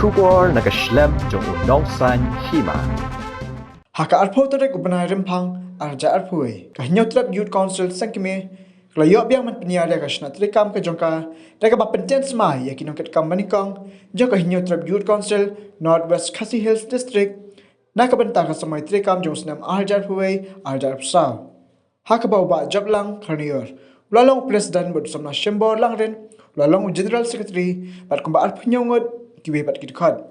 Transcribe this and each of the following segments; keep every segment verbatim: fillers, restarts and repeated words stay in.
Khubor na ka shlem jong u nongsan hima. Ha ka arphew tarik u bnai Rymphang arhajar arphew, ka Hynñiewtrep Youth Council Sengkmie ka la ïoh biang ban pynïar ïa ka shnat treikam ka jong ka, da kaba pynthiah smai ïa ki nongkitkam banyngkong jong ka Hynñiewtrep Youth Council North West Khasi Hills District na ka bynta ka samoi treikam jong u snem arhajar arphew arhajar arphew saw. Ha kaba u Bah Joplang Kharnior u la long u President bad u Samla Shimbor Langrin u la long u General Secretary bad kumba arphew hynñiew ngut kiwei pat ki dkhot.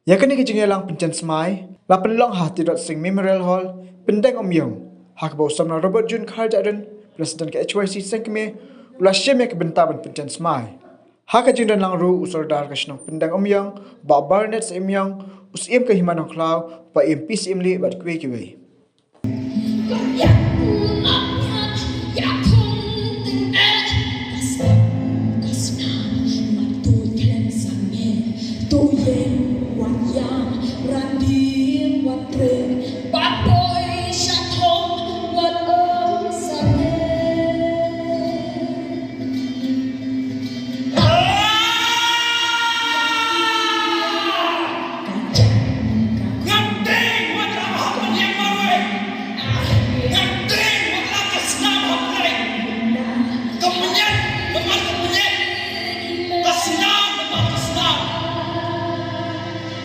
Ïa kane ka jingïalang pynthiah smai la pynlong ha Tirot Sing Memorial Hall, Pyndengumiong, ha kaba u Samla Robert June Kharjahrin, President ka H Y C Sengkmie, u la shim ïa ka bynta ban pynthiah smai. Ha ka jingdon lang ruh u Sordar ka shnong Pyndengumiong, Bah Barnett Syiemiong, u Syiem ka Hima Nongkhlaw, Bah M P Syiemlieh bad kiwei kiwei.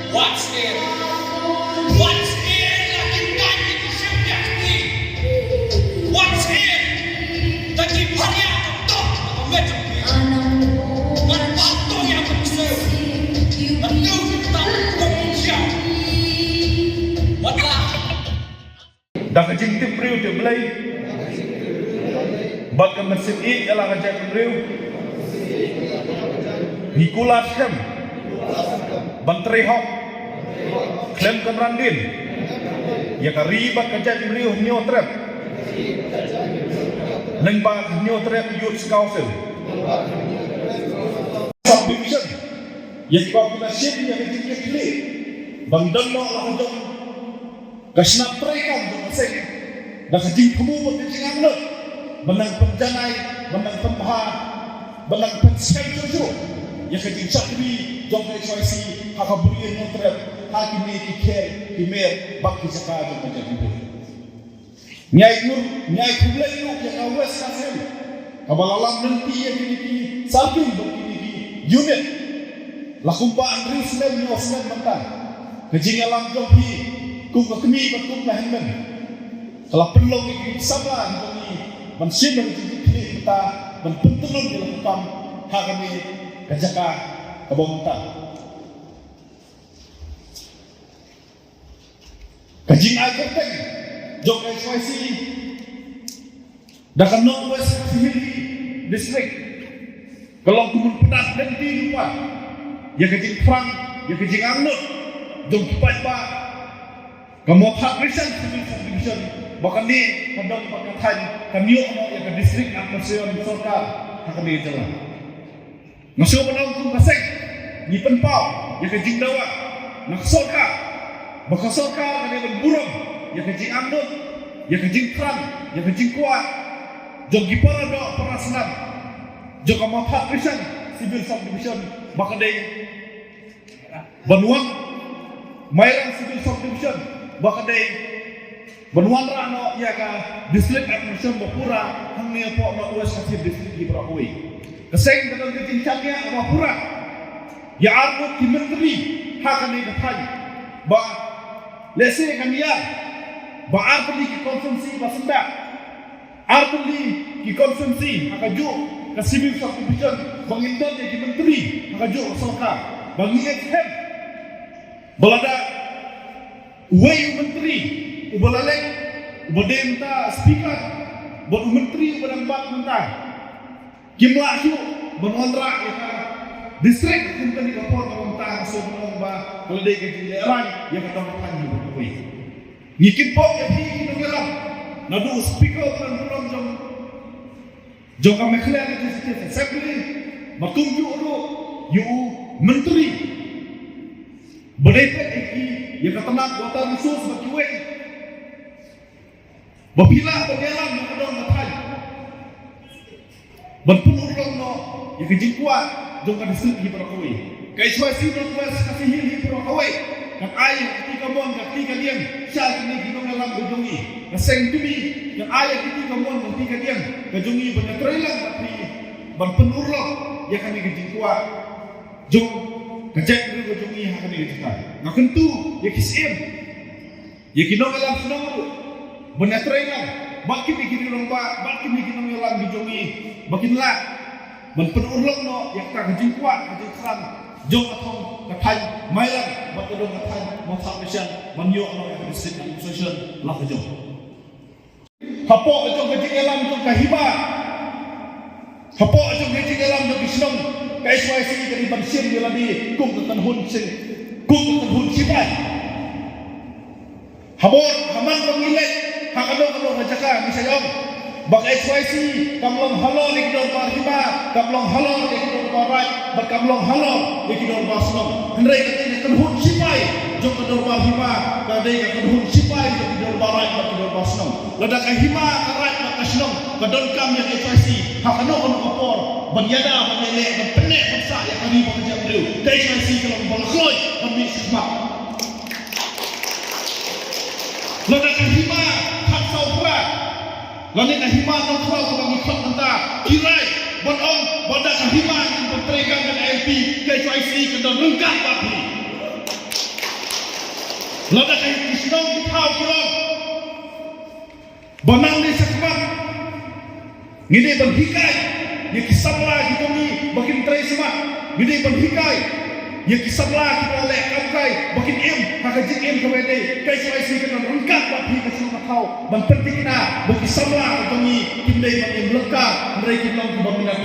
What's here? What's here? What's here? Da ka jingtip briew tip Blei bad ka mynsiem ïeit ïa la ka jaitbynriew, ngi kular skhem ban trei hok khlem kynran dien ïa ka ri bad ka jaitbynriew Hynñiewtrep lyngba ka Hynñiewtrep Youth Council Subdivision, ïa kiba ki la shim ïa ka jingkitkhlieh ban don noh la ka jong ka shnat treikam jong ka seng da ka jingthmu bad ka jingangnud ban nang pynjanai, ban nang pynbha, ban nang pynskhem shuh shuh ïa ka jingshakri jong ka H Y C ha ka Bri Hynñiewtrep, ha kine ki kher ki mer bad ki jaka jong ka jaitbynriew. Ngi ai ngur, ngi ai khublei ruh ïa ka West Khasi Hills kaba la lam lynti ïa kine ki sarting bad kine ki unit. La kumba hynriew snem, hynñiew snem mynta, ka jingïalam jong phi kum ka kmie bad kum ka hynmen ka la pynlong ïa ki samla jong ngi ban shim ïa ka jingkitkhlieh mynta, ban pyntylun ïa la ka kam ha kane ka jaka kaba mynta. Ka jingai kyrteng jong ka H Y C da ka North West Khasi Hills District ka long kum un pyndat lynti lypa ïa ka jingthrang, ïa ka jingangnud jong ki paidbah. Ka Mawthadraishan Civil Subdivision, ba kane ka dong bad ka thaiñ kan ïoh noh ïa ka District Administration Sorkar ha kane ka jylla. Nga sngewbha ban ong kum ka seng, ngi pynpaw ïa ka jingdawa na ka sorkar, ba ka sorkar ka dei ban burom ïa ka jingangnud, ïa ka jingthrang, ïa ka jingkwah jong ki para doh para snam jong ka Mawthadraishan Civil Subdivision, ba ka dei ban wan Mairang Civil Subdivision, ba ka dei ban wanrah noh ïa ka District Administration ba pura hangne hapoh North West Khasi Hills District hi baroh kawei. Ka seng ka don ka jingshaniah ba pura ïa arngut ki myntri ha kane ka thaiñ, ba lehse kan ïa ba artylli ki constituency ba syndah, artylli ki constituency ha kajuh ka Civil Subdivision ba ngin don ïa ki myntri ha kajuh ka sorkar, ba ngin ïa skhem ba lada uwei u myntri uba la leit, uba dei mynta Speaker, bad u myntri uba dang bat mynta, kim lah shuh ban wanrah ïa ka district kum kane ka por kaba mynta. Nga sngewbha ban ong ba ka la dei ka jinglehraiñ ïa ka dong ka thaiñ jong ngi baroh kawei. Ngi kynpok ïa phi ki nongïalam, naduh u Speaker uba dang burom jong jong ka Meghalaya Legislative Assembly, bad kumjuh ruh ïa u myntri ba dei peit ïa ki, ïa ka tnat water resource bad kiwei, ba phi lah ban ïalam ïa ka dong ka thaiñ ban pynurlong noh ïa Ka jingkwah jong ka district hi baroh kawei. Ka H Y C North West Khasi Hills hi baroh kawei kan ai ka kti kamon ka kti kadiang sha kine ki nongïalam ka jong ngi. Ka seng Tubby kan ai ka kti kamon ka kti kadiang ka jong ngi ban ïatreilang bad phi, ban pynurlong ïa kane ka jingkwah jong ka jaitbynriew ka jong ngi ha kane ka jaka. Nga kyntu ïa ki syiem, ïa ki nongïalam shnong ruh ban ïatreilang bad kine ki rangbah, bad kine ki nongïalam ki jong ngi ba kin lah ban pynurlong noh ïa kata ka jingkwah ka jingthrang jong ka thong ka thaiñ Mairang bad ka dong ka thaiñ Mawthadraishan ban ïoh noh ïa ka district administration la ka jong. Hapoh jong ka jingïalam jong ka hima, hapoh jong ka jingïalam jong ka shnong, ka H Y C ka dei ban shim ïa lade kum ka kynhun sing, kum ka kynhun sipai. Habor, ha man ba ngi leit ha kano kano ka jaka ngi sa ïoh ba ka H Y C kam long halor ïa ki dorbar hima, kam long halor ïa ki dorbar raid, bad kam long halor ïa ki dorbar shnong. Hynrei ka dei ka kynhun sipai jong ka dorbar hima, ka dei ka kynhun sipai jong ki dorbar raid bad ki dorbar shnong. Lada ka hima, ka raid bad ka shnong ka donkam ïa ka H Y C ha kano kano ka por ban ïada, ban ïaleh, ban pynneh pynsah ïa ka ri bad ka jaitbynriew, ka H Y C ka long ba la kloi ban mih shakhmat. Lada ka hima khatsaw phra, lane ka hima nongkhraw kaba ngi khot mynta ki rai ban ong ba da ka hima ngin pyntreikam ïa ka I L P, ka H Y C kan don ryngkat bad phi. Lada ka, ki shnong ki thaw ki long ba nang dei shakhmat, ngi dei ban hikai ïa ki samla ki jong ngi ba kin trei smat. Ngi dei ban hikai ïa ki samla kiba leh kam kai ba kin im ha ka jingim kaba dei. Ka H Y C kan don ryngkat bad phi ka shnong ka thaw ban pynthikna ba ki samla ki jong ngi kim dei ban im lyngkar, hynrei kin long kiba mynta